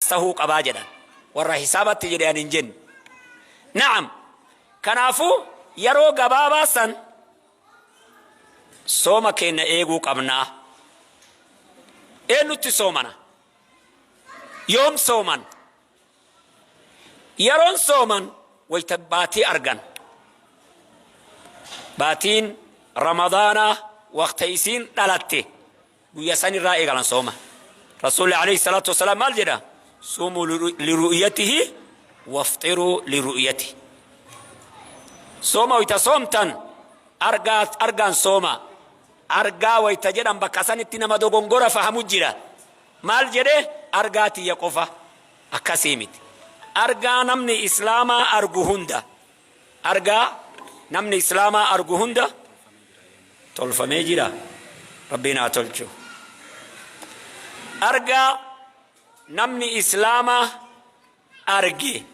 Tahuu qabaa jedhan. Warra hisaabatti jedhe ani hin jenne. Na'am. Kanaafuu yeroo gabaabaa san sooma keenna eeguu qabnaa. Eenyutti soomana? Yoom sooman? Yeroon sooman wayta baatii argan. Baatiin Ramadaanaa waqta isiin dhalatte guyya san irraa eegalan sooma. Rasuulli alayhi salaatu wasalaam maal jedha? Suumuu liru'yatihi wafxiruu liru'yatihi. Sooma wayta soomtan argaa argaan sooma. Argaa wayta jedhan bakka sanitti nama dogongora fahamu jira. Maal jedhe? Argaa tiyya qofa. Akkasii miti. Argaa namni Islaamaa argu hunda. Argaa namni Islaamaa argu hunda tolfamee jira. Rabbiin haa tolchu. Argaa namni Islaamaa arge,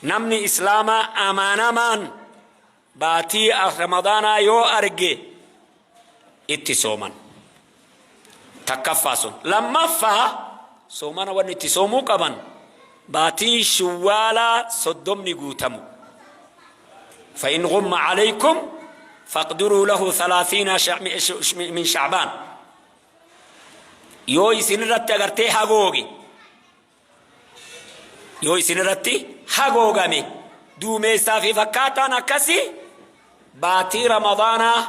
namni Islaamaa amanamaan baatii Ramadaanaa yoo arge itti sooman. Takkaffaa sun. Lammaffaa, soomana wanni itti soomuu qaban baatiin Shuwwaalaa 30 guutamu. Fa'in ghumma alaykum faqdiruu lahu 30 min Sha'baan. Yoo isin irratti agartee hagooge, yoo isin irratti hagoogame duumeessaa fi fakkaataan akkasii, baatii Ramadaanaa,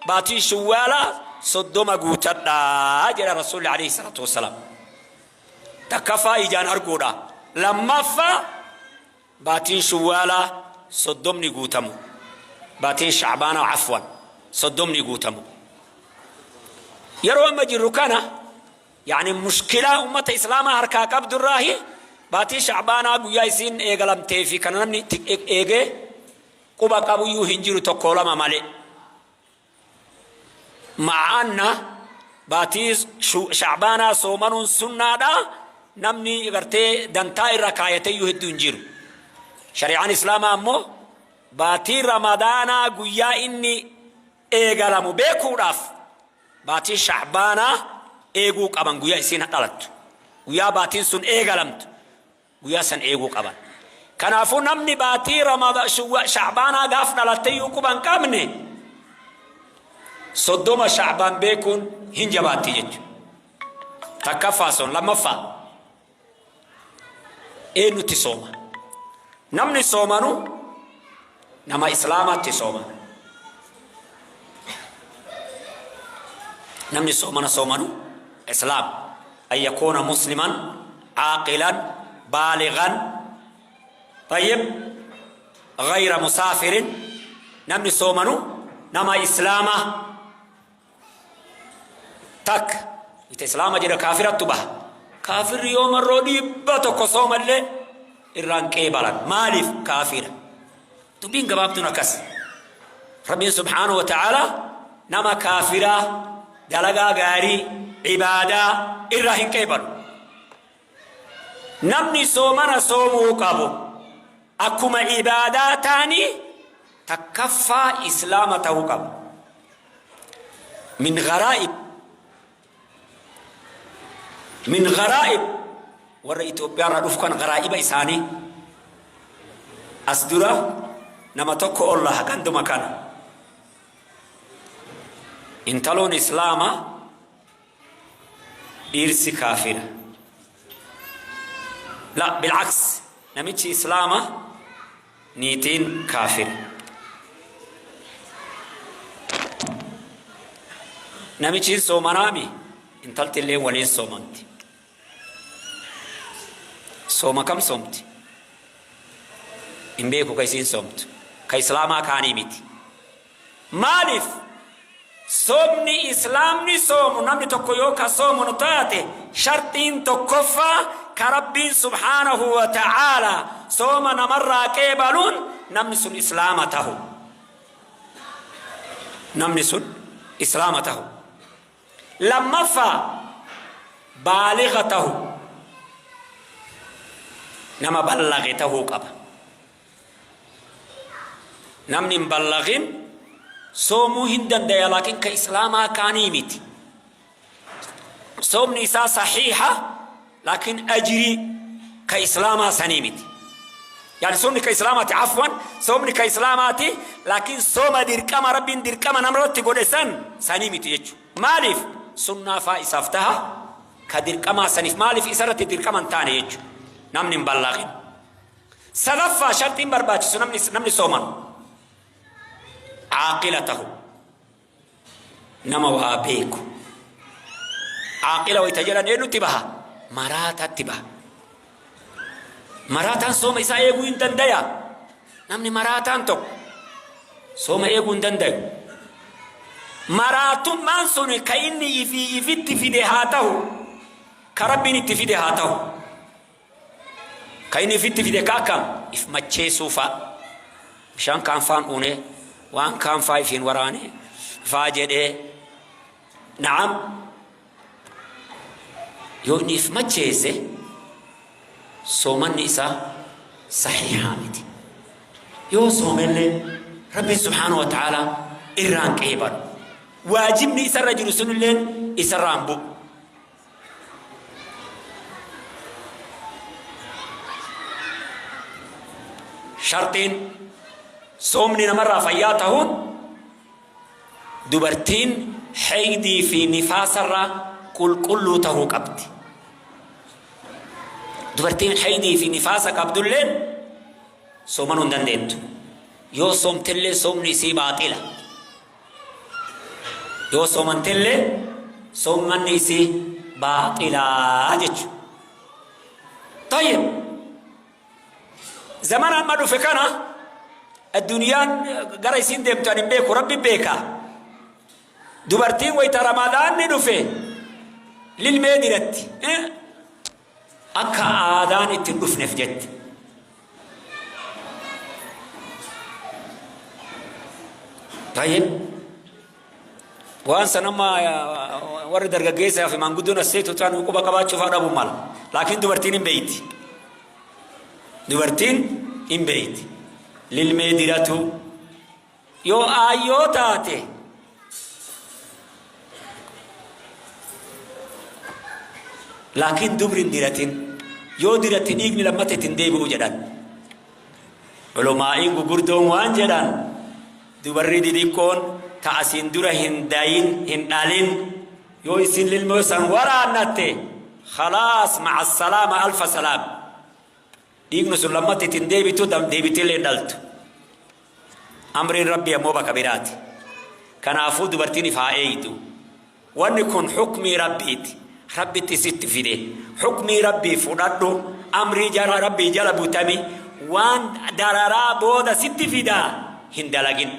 baatii Shuwwaalaa 30 guutadhaa jedha Rasuulli alayhi salaatu wassalaam. Takkaffaa ijaan arguudha. Lammaffaa baatiin Shuwwaalaa 30 guutamu. Baatiin Shacbaanaa, afwan, 30 guutamu. Yeroo amma jirru kana, yaani mushkilaa ummata Islaamaa harkaa qabdu irraahi, baatii Shacbaanaa guyyaa isiin eegalamtee fi kana namni itti eegee quba qabuyyuu hin jiru, tokko lama malee. Ma'a anna baatii Shacbaanaa soomanuun sunnaadha, namni gartee dantaa irra kaayateyyuu hedduu hin jiru. Shari'aan Islaamaa ammoo baatii Ramadaanaa guyyaa inni eegalamu beekuudhaaf baatii Sha'baanaa eeguu qaban, guyyaa isiin dhalattu. Guyyaa baatiin sun eegalamtu guyyaa san eeguu qaban. Kanaafuu namni baatii Sha'baanaa gaaf dhalatteyyuu quba hin qabne, 30 Sha'baan beekuun hin jabaatti jechuudha. Takkaffaa sun. Lammaffaa, eenyutti sooma? Namni soomanu nama Islaamaatti sooma. Namni soomana soomanu Islaam, an yakuuna musliman caaqilan baaligan, tayyib, gayra musaafirin. Namni soomanu nama Islaamaa. Takka ita Islaama jedha kaafirattu baha. Kaafirri yoo marroo 100 soomallee irraan qeebalan. Maaliif? Kaafira. Dubbiin gabaabduun akkas. Rabbiin subhaanahu wa ta'aalaa nama kaafiraa dalagaa gaarii ibaadaa irraa hin qeebalu. Namni soomana soomuu qabu akkuma ibaadaa taanii takkaffaa Islaama ta'uu qaba. Min garaa'ib, min garaa'ib warra Itoophiyaa irraa dhufu kan garaa'iba isaanii as dura nama tokko ollaha ganduma kana intaloon Islaama, dhiirsi kaafira. La, bilcaks, namichi Islaama, niitiin kaafira. Namichi soomanaami, intalti illee waliin soomamti. Sooma kam soomti hin beeku, ka isiin soomtu ka Islaamaa kaanii miti. Maaliif? Soomni Islaamni soomu, namni tokko yoo ka soomanu taate, sharxiin tokkoffaa ka Rabbiin subhaanahu wa ta'aalaa sooma namarraa qeebaluun namni sun Islaama tahu. Namni sun Islaama tahu. Lammaffaa, baaliga tahu. Nama ballaghe tahuu qaba. Namni hin ballaghin soomuu hin dandaya, laakiin ka Islaamaa kaanii miti. Soomni isaa sahiiha, laakiin ajrii Ka Islaamaa sanii miti. Yani soomni ka Islaamaati, afwan, soomni ka Islaamaati, laakiin sooma dirqama Rabbiin dirqama namarratti godhe san sanii miti jechuudha. Maaliif? Sunnaa faa isaaf taha, ka dirqamaa saniif maaliif isarratti dirqama hin taane jechuudha. Namni hin ballaqin. Sadaffaa sharxiin barbaachisu namni sooman caaqila tahu. Nama waa beeku. Aaqila wayta jedhan eenyutti baha? Maraataatti baha. Maraataan sooma isaa eeguu hin dandaya. Namni maraataan tokko sooma eeguu hin dandayu. Maraatummaan sun ka inni ifii ifitti fide haa ta'u, ka Rabbiin itti fide haa ta'u. Ka inni ifitti fide ka akkam? If macheessuu fa'a. Bishaan kaan faan uunee, waan kaan faa ifiin waraanee faa jedhee. Na'am. Yoo inni if macheesse soomanni isaa sahiihaa miti. Yoo soomellee Rabbiin subhaanahu wa ta'aalaa irraan qeebalu. Waajibni isarra jiru sunilleen isarraan bu'u. Sharxiin soomni namarraa fayyaa tahuun dubartiin heeydii fi nifaasarraa qulqulluu tahuu qabdi. Dubartiin heeydii fi nifaasa qabdulleen soomanuu hin dandeettu. Yoo soomtellee soomni isii baaxila. Yoo soomantellee soommanni isii baaxilaa jechu. Tayyib. Zamana amma dhufe kana addunyaan gara isiin deemtu ani hin beeku, Rabbi beeka. Dubartiin wayita Ramadaanni dhufe lilmee diratti. Akka aadaan itti hin dhufneef jette. Tayyib. Waan san amma warri dargaggeessaa fi maanguddoon as seetu ta'an quba qabaachuu fa'aa dhabuu mala. Laakiin dubartiin hin beeyti. Dubartiin hin beeyti. Lilmee diratu. Yoo aayyoo taate laakiin dubri hin diratin. Yoo diratte dhiigni lammata itti hin deebi'u jedhan. Ulumaa'iin gugurdoon waan jedhan, dubarri didiqqoon ta asiin dura hin dayin, hin dhalin, yoo isin lilmoo san waraannatte, khalaas, ma'a salaama, alfa salaam, dhiigni sun lammata itti hin deebitu, deebiteellee hin dhaltu. Amriin Rabbii ammoo bakka biraati. Kanaafuu dubartiin if haa eeydu. Wanni kun hukmii Rabbiiti. Rabbitti sitti fide. Hukmii Rabbii fudhadhu. Amrii jara Rabbii jala butami. Waan dararaa booda sitti fidaa hin dalagin.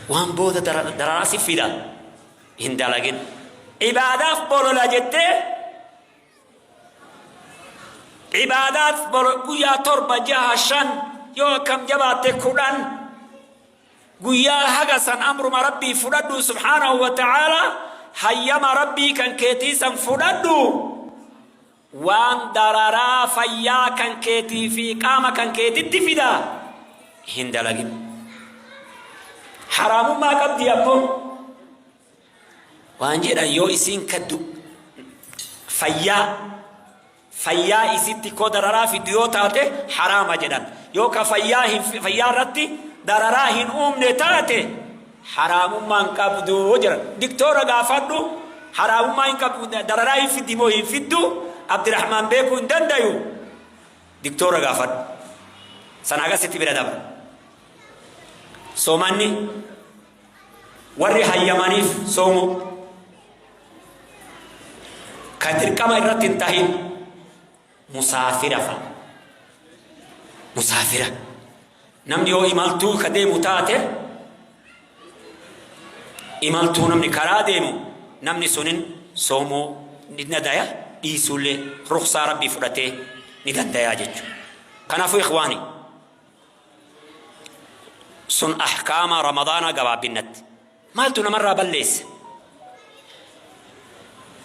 Waan booda dararaa si fida hin dalagin. Ibaadaaf bolola jettee Ibaadaaf bolo guyyaa 7, 6, 5, yoo akkam jabaatte 10 guyyaa haga san amruma Rabbii fudhadhu, subhaanahu wa ta'aala hayyama Rabbii kan keetii san fudhadhu. Waan dararaa fayyaa kan keetii fi qaama kan keetitti fida hin dalagin. Haraamummaa qabdi ammoo waan jedhan, yoo isiin kaddu fayyaa isitti koo dararaa fiddu yoo taate haraama jedhan. Yoo ka fayyaa hin fayyaa irratti dararaa hin uumne taate haraamummaa hin qabdu jedhan. Diktoora gaafadhu, haraamummaa hin qabdu, dararaa hin fiddi moo hin fiddu Abdirahmaan beekuu hin dandayu. Diktoora gaafadhu. Sana agasitti bira dabra. Soomanni warri hayyamaniif soomuu ka dirqama irratti hin tahin musaafira fa'a. Musaafira. Namni yoo imaltuu ka deemu taate, imaltuu namni karaa deemu, namni sunin soomuu ni dandaya, dhiisuullee ruksaa Rabbii fudhatee ni dandayaa jechuudha. Kanaafuu ikhwaani, sun ahkaama Ramadaanaa gabaabbinnatti. Maaltu namarraa balleessa?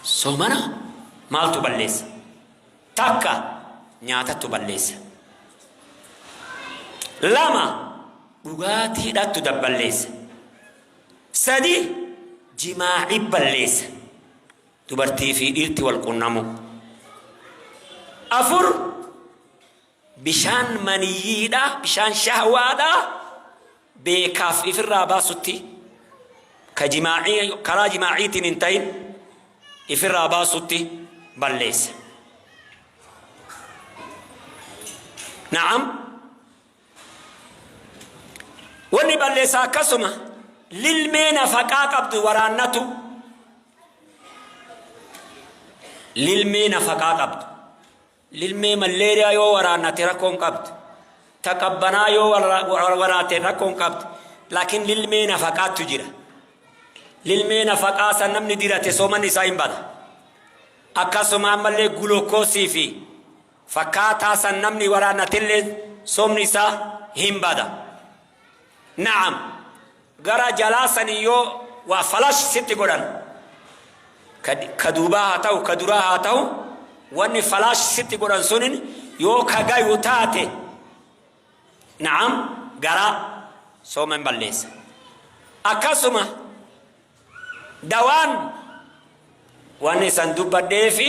Soomana maaltu balleessa? Takka, nyaatattu balleessa. Lama, dhugaatiidhattu dabballeessa. Sadi, jimaa'i balleessa. Dubartii fi dhiirti wal qunnamu. Afur, bishaan maniyyiidha, bishaan shahwaadha beekaaf ifirraa baasutti, ka jimaacii karaa jimaaciitiin hin ta'in ifirraa baasutti balleessa. Na'am. Wanni balleessa akkasuma lilmee nafaqaa qabdu waraannatu. Lilmee nafaqaa qabdu. Lilmee malleeriyaa yoo waraannate rakkoo hin qabdu. Ta qabbanaa yoo waraate rakkoo hin qabdu. Laakiin lilmee nafaqaattu jira. Lilmee nafaqaa san namni dirate soomanni isaa hin bada. Akkasuma ammallee gulukoosii fi fakkaataa san namni waraannatellee soomni isaa hin bada. Na'am. Gara jalaa sanii yoo waa falash sitti godhan, ka duubaa haa ta'u, ka duraa haa ta'u, wanni falash sitti godhan sunin yoo ka gayu taate, na'am, garaa sooma hin balleessa. Akkasuma Dawaan wanni san dubbadheefi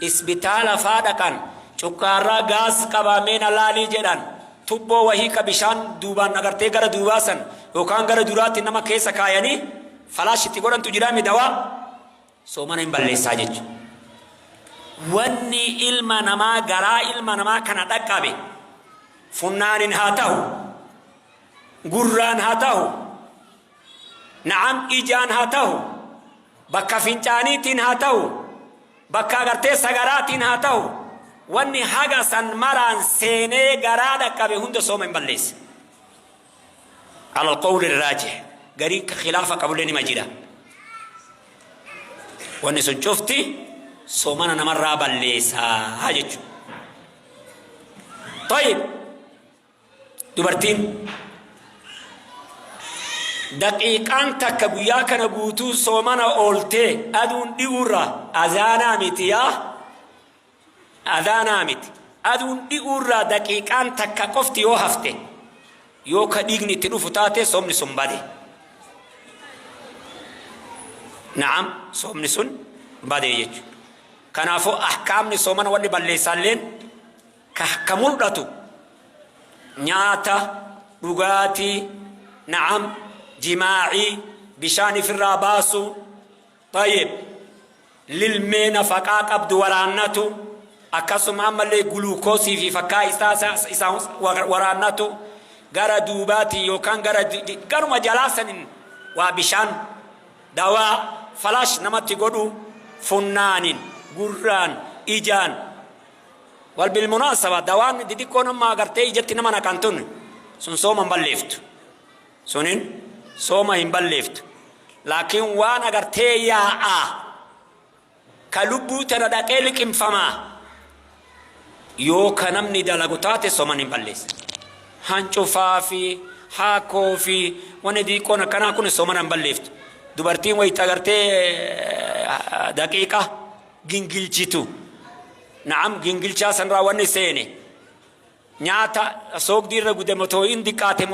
isbitaala faa dhaqan, cukkaarraa gaaz qabaa, mee na laalii jedhan, tubboo wahii ka bishaan duubaan agartee gara duubaa san yookaan gara duraatti nama keessa kaayanii falaash itti godhantu jiraami, dawaa soomana hin balleessaa jechu. Wanni ilma namaa garaa ilma namaa kana dhaqqabe, funnaanin haa tahu, gurraan haa tahu, na'am, ijaan haa tahu, bakka fincaaniitiin haa tahu, bakka agartee sagaraatiin haa tahu, wanni haga san maraan seenee garaa dhaqqabe hunda sooma hin balleessa. Ala alqawli raajih, garii ka khilaafa qabullee nima jira. Wanni sun cufti soomana namarraa balleessaa jechuudha. Tayyib. Dubartiin daqiiqaan takka guyyaa kana guutuu soomana ooltee aduun dhi'uurraa, azaanaa miti, yaa azaanaa miti, aduun dhi'uurraa daqiiqaan takka qofti yoo hafte, yoo ka dhiigni itti dhufu taate, soomni sun bade. Na'am, soomni sun bade jechuudha. Kanaafuu ahkaamni soomana wanni balleessaalleen ka mul'atu nyaata, dhugaatii, na'am, jimaacii, bishaan ifirraa baasu, tayyib, lilmee nafaqaa qabdu waraannatu, akkasuma ammallee guluukoosii fi fakkaa isaa waraannatu, gara duubaatiin yookaan gara garuma jalaa sanin waa bishaan dawaa falaash namatti godhu, funnaanin, gurraan, ijaan. Wal bilmunaasaba, dawaan xixiqqoon amma agartee ijatti nama naqan tun sun sooma hin balleeftu. Sunin sooma hin balleeftu. Laakiin waan agartee yaa'aa ka lubbuu tana dhaqee liqimfamaa yoo ka namni dalagu taate sooman hin balleessa. Hancufaa fi haakoo fi wanni xixiqqoon akkanaa kun soomana hin balleeftu. Dubartiin wayita agartee daqiiqa gingilchitu. Na'am, gingilchaa sanirraa wanni seene nyaata soogdii irra gudame otoo hin diqqaate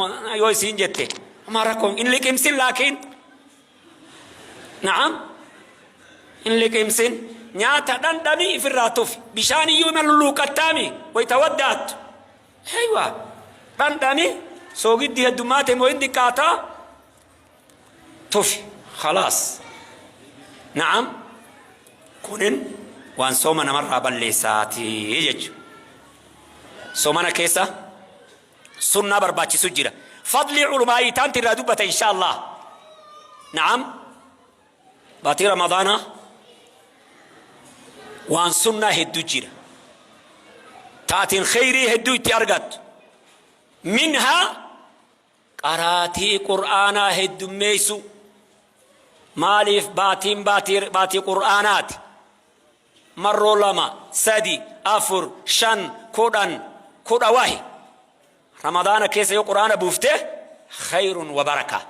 yoo isiin jette homaa rakkoon hin liqimsin, laakiin na'am, hin liqimsin. Nyaata dhandhami, ifirraa tufi. Bishaan iyyuu ima lulluuqattaami wayita waddaattu. Eywa, dhandhami, soogiddi heddummaate moo hin diqqaataa, tufi, khalaas. Na'am, kunin waan sooma namarraa balleessaati jechu. Soomana keessa sunnaa barbaachisu jira. Fadlii ulumaa'ii taanti irraa dubbata insha Allah. Na'am, baatii Ramadaanaa waan sunnaa hedduu jira taatiin kheyrii hedduu itti argattu. Minhaa qaraatii Qur'aanaa heddummeessu. Maaliif? Baatiin baatii Qur'aanaati. Marroo 2, 3, 4, 5, 10, kudha wahi Ramadaana keessa yoo Qur'aana buufte, khayrun wa baraka.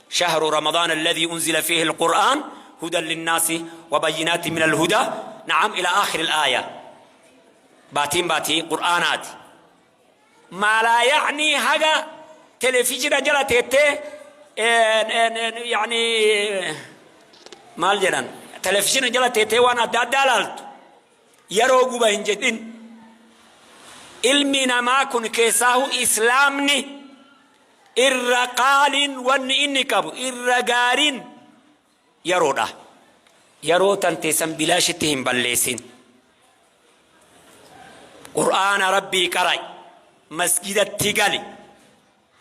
Shahru Ramadaan alladhii unzila fiihi alqur'aan hudan linnaasi wa bayyinaatin min alhudaa, na'am, ila aakhiri alaaya. Baatiin baatii Qur'aanaati. Maalaa yacnii haga telefishina jala teettee, yani maal jedhan, Televizhiina jala teetee waan adda addaa laaltu yeroo guba hin jedhin. Ilmi namaa kun, keessaahu Islaamni, irra qaaliin wanni inni qabu, irra gaariin yeroodha. Yeroo tan teessan bilaashitti hin balleessin. Qur'aana Rabbii qara'i, masjidatti gali,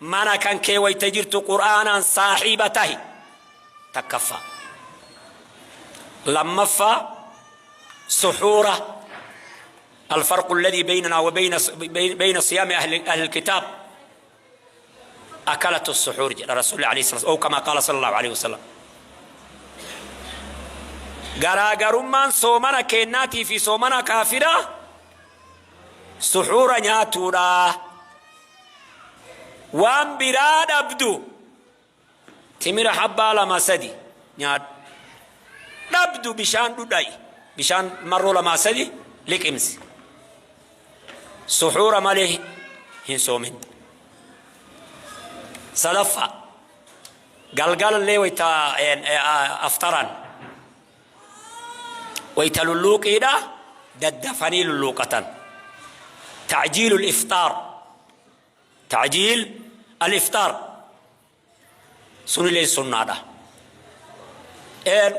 mana kan kee wayta jirtu Qur'aanaan saahiba tahi. Takkaffaa. Lammaffaa, suxuura. الفرق الذي بيننا وبين بين صيام أهل الكتاب أكلة السحور، jedha رسول عليه الصلاة، أو كما قال صلى الله عليه وسلم. Garaagarummaan soomana keennaatii fi soomana kaafiraa suxuura nyaatuudha. Waan biraa dhabdu, timira habbaa lama sadi nyaadhu. Dhabdu, bishaan dhudha'i, bishaan marroo lamaa sadi liqimsi. Suxuura malee hin soomin. Sadaffaa, galgalallee wayta aftaran, wayta lulluuqiidha, daddafanii lulluuqatan. تعجيل الإفطار، تعجيل الإفطار sunillee sunnaadha.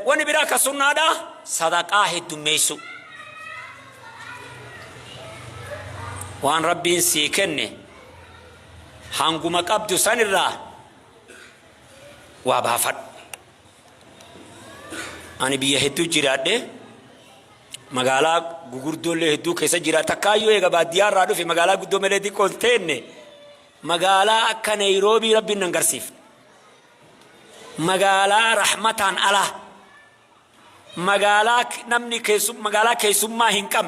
Wani biraa ka sunnaadha, sadaqaa heddummeessu. Waan Rabbiin sii kenne hanguma qabdu sanirraa waa baafadhu. Ani biyya hedduu jiraadhe, magaalaa gugurdoollee hedduu keessa jira. Takkaayyuu eega baadiyyaa irraa dhufe magaalaa guddoo malee xiqqoo hin teenne. Magaalaa akka Naayiroobii Rabbiin nan garsiifne. Magaalaa rahmataan alaa, magaalaa namni magaalaa keessummaa hin qabne.